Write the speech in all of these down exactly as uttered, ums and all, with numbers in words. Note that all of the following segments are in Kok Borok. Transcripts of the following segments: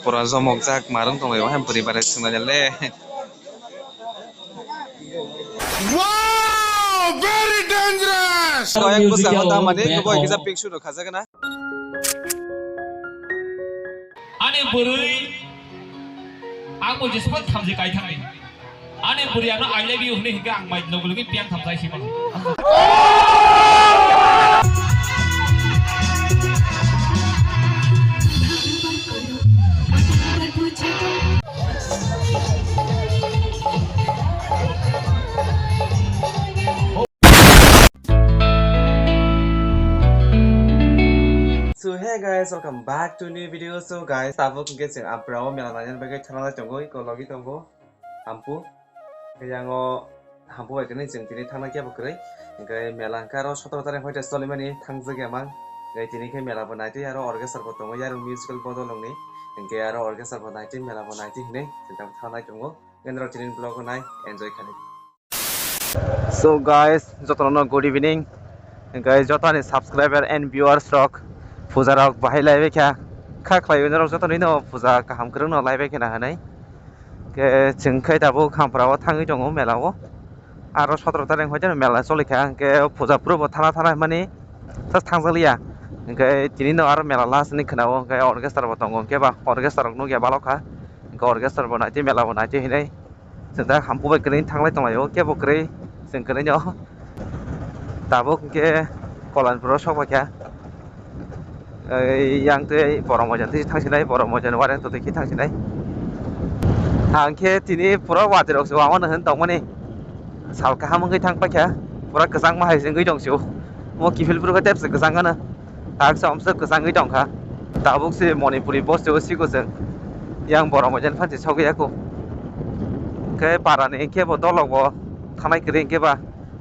Pura jomok jak marwng tonglaio, hai bwrwi barai swngnai le. Wow, very dangerous! Koyang bwsa ho tamani, kubui kisa pink suit rok khajak na. Ani bwrwi, ang bo jespa thamji kai thangni. Ani bwrwi ano I love you hwnwi hwnkhe ang mai logi logi piyang thamjai si mano. So hey guys, welcome back to new video. So guys, tabuk hwnkhe chwng Ampura o mela naina bagwi thangna tongo, eko logi tongo. Hampu. Hwnkhe yango Hampu bai kwnwi chwng tini thangna kebo kwrwi. Hwnkhe mela hwnkhe aro sotoro tarikh hoite cholimani thangjak ya mang. Hwnkhe tini khe mela bo naitwi aro orchestra bo tongo yarung musical bodol wngni. Hwnkhe aro orchestra bo naitwi mela bo naitwi hinwi chwng tamo thangnai tongo. Hwnkhe norok tini vlog o nai enjoy khlai. So guys, jotono good evening. Hwnkhe jotoni subscriber and viewers rok, puja rok bahai laibai kha. Kha khlaiwi norok jotono ino puja kaham kwrwngno laibai khna hinwi. Khe chwng khe tabuk Hamprao thangwi tongo mela o. Aro sotoro tarikh hoite mela choli kha, hwnkhe puja puro bo thana thana hwnmani just thangjakliya. Hwnkhe tini no aro mela last hinwi khwnao, hwnkhe orchestra bo tongo, hwnkhe ba orchestra rok nukya balok kha. Hwnkhe orchestra bo naitwi mela bo naitwi hinwi chwng dak Hampu bai kwrwi thanglai tonglaio, kebo kwrwi chwng kwrwino. Tabuk hwnkhe Kolanpuro sok paikha. Ei, yang tei borok moja twi thangsinai, borok moja ni wareng totwi khe thangsinai. Ang khe tini pura watwi rok se wangmano hwn tongmani. Sal kaham wngwi thang paikha, pura kwchangma hai se wngwi tong sio. Omo kiphilpro khe tepse kwchang gana. Taksa omswk kwchangwi tongkha. Tabuk se Manipuri bosti o siko chwng. Yang borok moja ni phansi sogwi ya kho. Khe para ni khe bo dolok bo thanai kwrwi hwnkhe ba.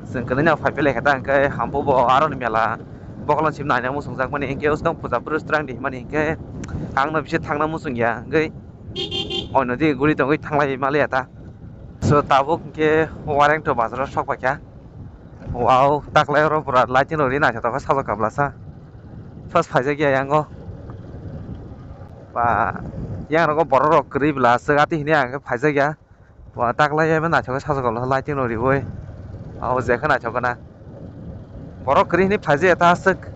Chwng kwlwino phai philai kha ta, hwnkhe Hampu bo aroni mela bokolong simi naina muchungjak mani, hwnkhe usdong puja puro swrang di hwnmani, hwnkhe ang no bisi thangna muchung ya, hwnkhe oino di guri tongwi thanglai maliya ta. So tabuk hwnkhe wareng to bazar o sok paikha. Wow, taklai oro pura lighting rok ri naithotok khe sajak kablasa. First phaijak ya yango. Ba, yang rogo borok rok kwrwi bwla aswk, atwi hwnwi ang khe phaijak ya. Wa taklai ya, naithok khe sajagalo lighting rok riwi. O je khe naithok na. Borok kwrwi hwnwi phaijak ya ta aswk.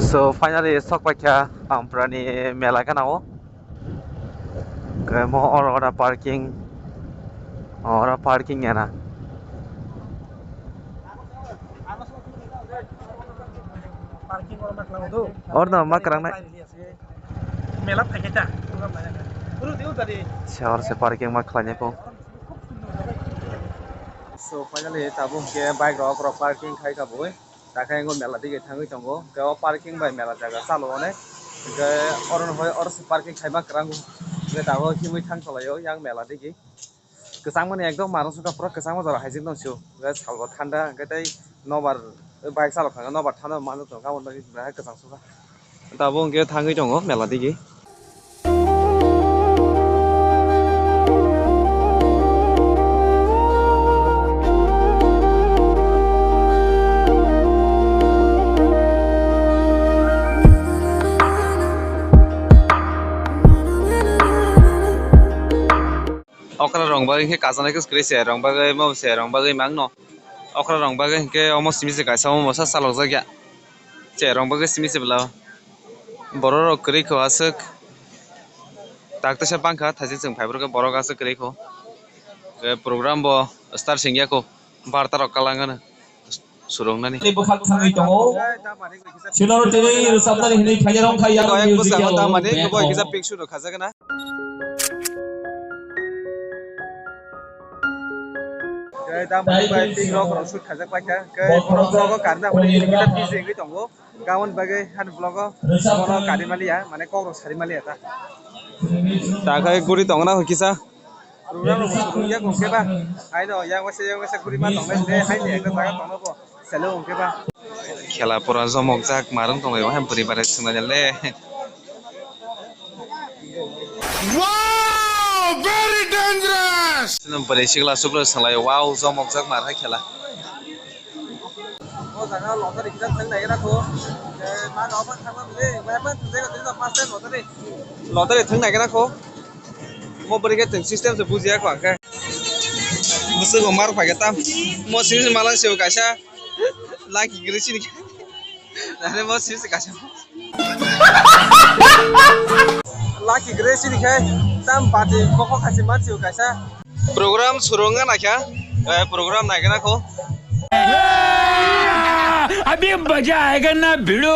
So finally sok paikha Ampura ni mela gana o. Khe mo oro oro parking. Oro parking ya na. Oro no ma kwrang nai. Mela phaikhe ta. Uru di, uru di. Se oro se parking ma khlainai po. So finally tabuk hwnkhe bike rok, rok parking khai kha bui. Takhe wngkha mela dige thangwi tongo. Hwnkhe o parking bai mela jaga chalo onek. Hwnkhe oro no hoi oro se parking khaima kwrang. Hwnkhe tabuk himwi thang tonglaio yang mela dige. Kwchangmani ekdom marang sukha, pura kwchangma jora hai jik nang sio. Hwnkhe salbo thanda, hwnkhe tei nobar bike chalok thangkha, nobar thanda manjak tongo, aboni bagwi belai kwchang sukha. Tabuk hwnkhe thangwi tongo mela digi. Okra rong bagwi khe kajaknai khe kwrwi se, rong bagwi omo se, rong bagwi mangno. Okra rong bagwi hinkhe omo simi se kaisa omo mosa chalokjak ya. Che rong bagwi simi se bwla. Borok rok kwrwi kho aswk. Tak teisa bangkha, thaising chwng phaibrwkhe borok aswk kwrwi kho. Khe program bo start singya kho. Barta rok kalang ano. Surungnani. Bwkhak thangwi tongo. Sinoro tini rwchapnani hwnwi phaina rong khai yang music yalo. Tamani kubui kisa picture rok khajak na. Khe tamani bai pink rok rok shoot khajak paikha. Khe borok vlog o karna hwnwi kisa busy wngwi tongo. Gabon bagwi hani vlog o bono kari maliya, mane kok rok sari maliya ta. Ta khai guri tongna hoi kisa. Program rok bo chwng yak wngkhe ba, haino yang waisa yang waisa kwrwi ma tongnai hwnkhe haini ekta jaga tongno bo salo wngkhe ba. Khela pura jomok jak marwng tonglaio, hai bwrwi barai swngnai le. Wow, very dangerous! Bwrwi sikla sukrok swnglaio, wow, jomok jak mar hai khela. O jaga lottery kisa thang nai rakho. Eh, ma no ma thang ma le, ma ma thang nai rakho, first time lottery. Lottery thang nai rakho. Mo bwrwi khe chwng system se bujiya kho ang khe. Bwswk bo mar phai khe tam. Mo simi se mala se kaisa. Lucky Grace ni. Nare mo simi se kaisa. Lucky Grace ni khe tam bati koko khasi ma se kaisa. Program surunga naikha, eh, program naikha nakho. अभी मजा आएगा ना भिड़ो।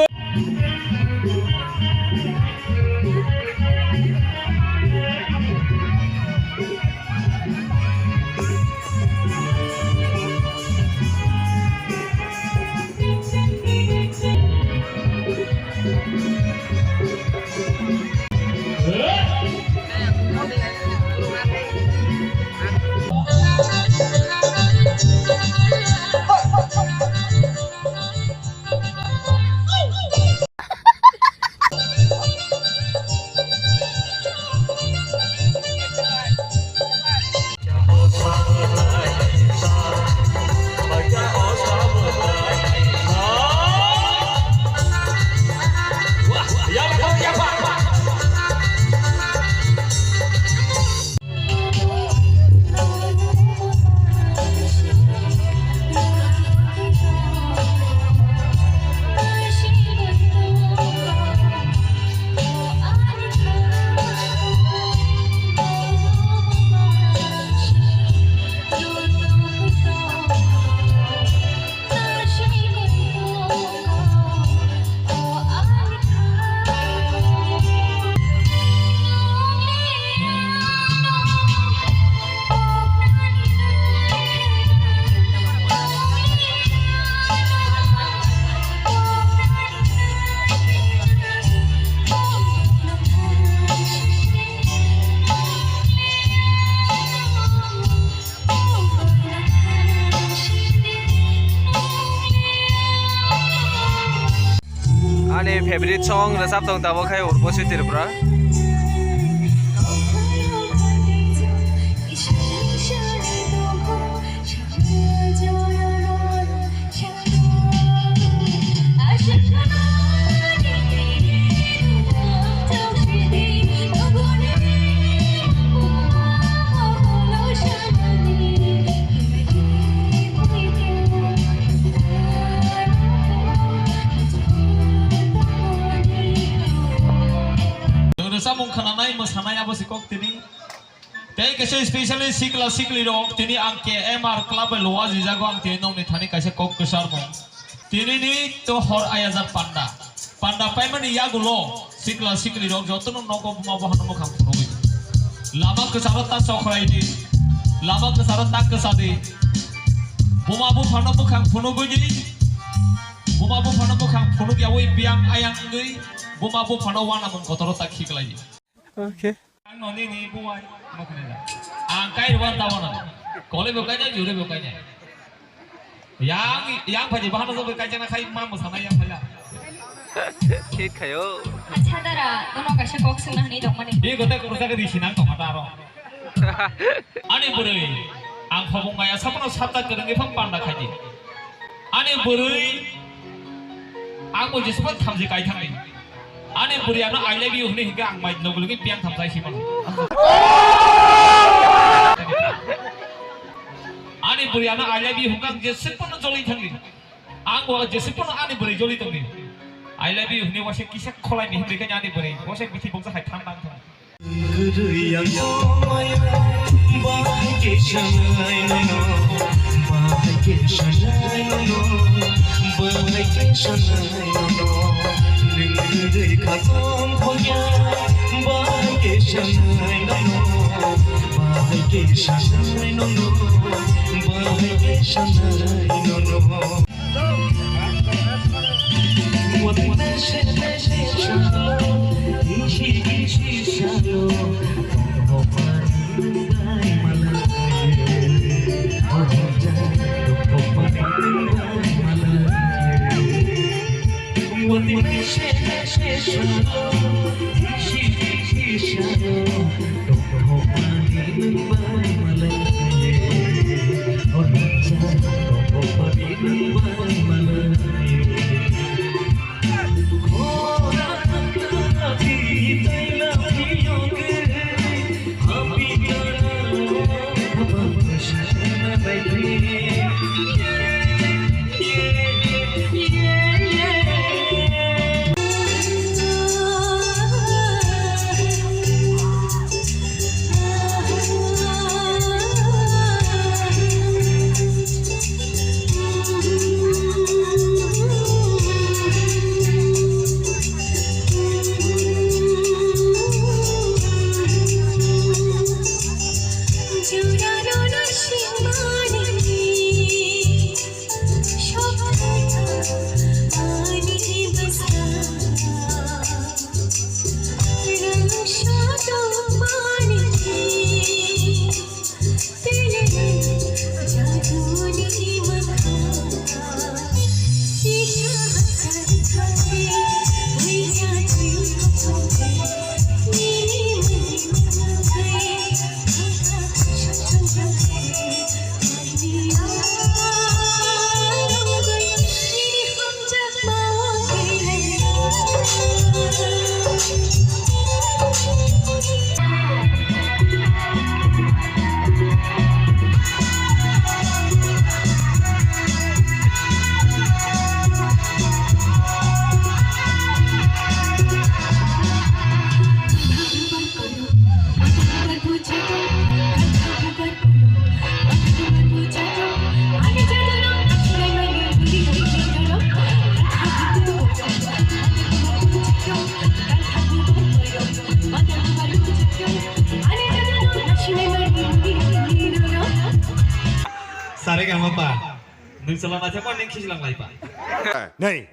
Ani favorite song rwchap tong tabuk khe Urbosi Tripura. Nwng rwchapmung khwnanai, mwsanai abo se kok tini. Tei kaisa specially sikla siklirok, tini ang K M R club bai luajijago, ang tini nokni thani kaisa kok kwcharmung. Tinini to hor ayajak panda. Panda paimani yagulo sikla siklirok jotono nogo buma buphano mwkhang phunugwi. Lama kwcharo ta chokrai di. Lama kwcharo ta kwcha di. Buma buphano mwkhang phunugwi di. Buma buphano mwkhang phunugyawi biyang ayang wngwi buma buphano uanamung kotoro ta khiklai di. Okay. Ang noni ni buai, ma khne da. Ang kai ruan ta wana. Kole bo kai da, jure bo kai da. Yang, yang phaji bahano so bo kai jana khai ma mo sana yang phaila. Khit khayo. Acha dara, tono kaisa kok swngna hwnwi tongmani. Bi gote kok jaga di sinang tong ata aro. Ani bwrwi, ang khobong maya sabono sapta kwrwngwi phang panda khaidi. Ani bwrwi, ang bo jesbo thamji kai thangdi. Ani bwrwi ano I love you hwnwi hinkhe ang mai logi logi piyang thamjai si mano. Ani bwrwi ano I love you hwnkhe ang jesbo no joli thangdi. Ang bo jesbo no ani bwrwi joli tongdi. I love you hwnwi waisa kisa kholai ni hwnwi khe ani bwrwi waisa bithi boksa hai thang thang thang. Kwrwi ang tongmaya, bahai khe sanai nono, bahai khe sanai nono, bahai khe sanai nono. Nwng kwrwi kha tong khoya, bahai khe sanai nono, bahai khe sanai nono, bahai khe sanai nono. Sare gama pa. Nwng chwla naithok ma nwng khichi lang lai pa. Nei.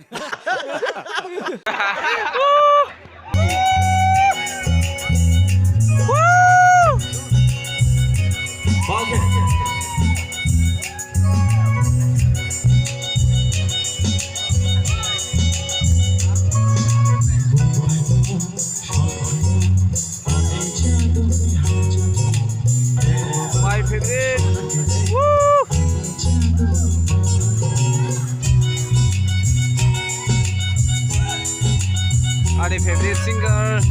My favorite. Woo! Ani favorite singer.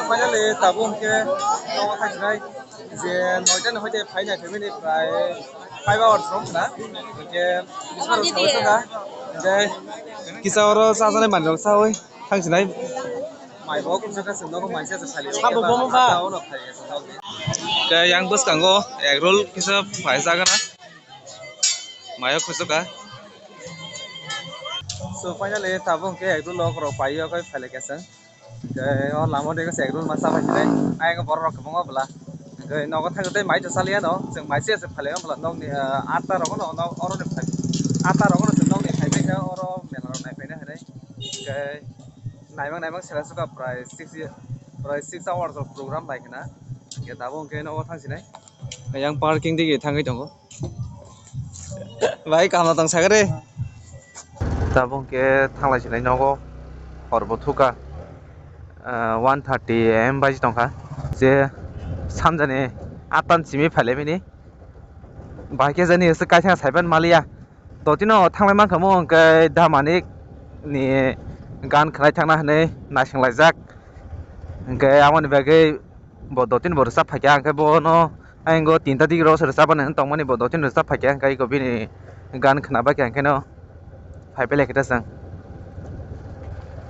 Finally, tabuk hwnkhe nogo thangsinai je noita ni hoite phaina phimani prai five hours rok na, hwnkhe bismaro sawi saka, hwnkhe kisa oro chajaknai manwirok chawi thangsinai. Mai bo kisa kisa nogo mansa se sali. Sabo bomo ba? Tei yang bwskango egg roll kisa phaijak na. Mayo khusuka. So finally tabuk hwnkhe egg roll rok paiwi phailaikha chwng. Tei o lama o tei egg roll masa bai sinai. Ayang borok rok kwbangma bwla. Tei nogo thangwi tei mai to chaliya no, chwng mai se se phalio, mala nokni, ah, atta rogo no, no, oro ni phai, atta rogo no chwng nokni phai tei khe oro mela rok nai phaina hinwi. Tei naimang naimang sela suka prai six ye-, prai six hours of program bai khna. Hingke tabuk hingke nogo thang sinai. Yang parking digi thangwi tongo. Bai kaham tong sagre. Tabuk hingke thanglai sinai nogo. Hor bo thuka. Ah, one thirty A M baji tongkha. Je sanjani atta ni simi phailai mini. Bahai khe jani se kaisa saipan maliya. Totino thanglai mankha mo hingke Damanik ni gan khnai thangna hinwi naisinglaijak. Hingke aboni bagwi bo dotino bo rwchap phaikha, hingke bono ayang o tinta digi rok se rwchapani hinwi tongmani bo dotino rwchap phaikha, hingke eko bini gan khna baikha, hingke no phai belai khe ta chwng.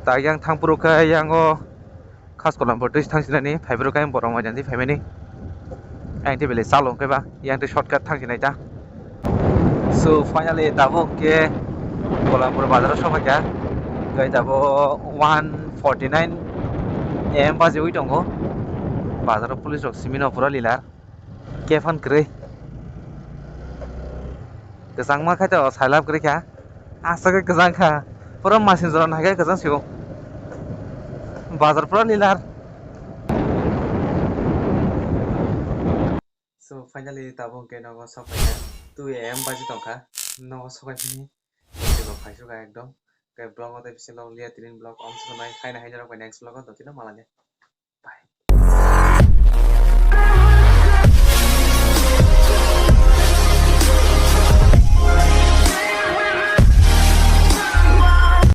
Tak yang thang phuru khe yang o Khas kolam bo twi thang sinani phai bwrwk ayang borok mai jani phaimani. Ayang twi belai chalo hwnkhe ba yang twi shortcut thang sinai ta. So finally tabuk hwnkhe Kolampur bazar o sokphaikha. Hwnkhe tabuk one forty nine A M bajiwi tongo. Bazar o police rok simi no pura lila. Kefan kwrwi. Kwchangma khai to sailab kwrwi kha. Aswk khe kwchang kha. Pura masing jora nahai khe kwchang sio. Bazar pura lilar. So finally tabuk hwnkhe nogo sokphaikha. Two A M baji tongkha. Nogo sokphai phini. Teibo phaisukha ekdom. Khe vlog o tei bisingo liya tinin vlog om swnamnai. Haino haino rok bai next vlog o totino malanya.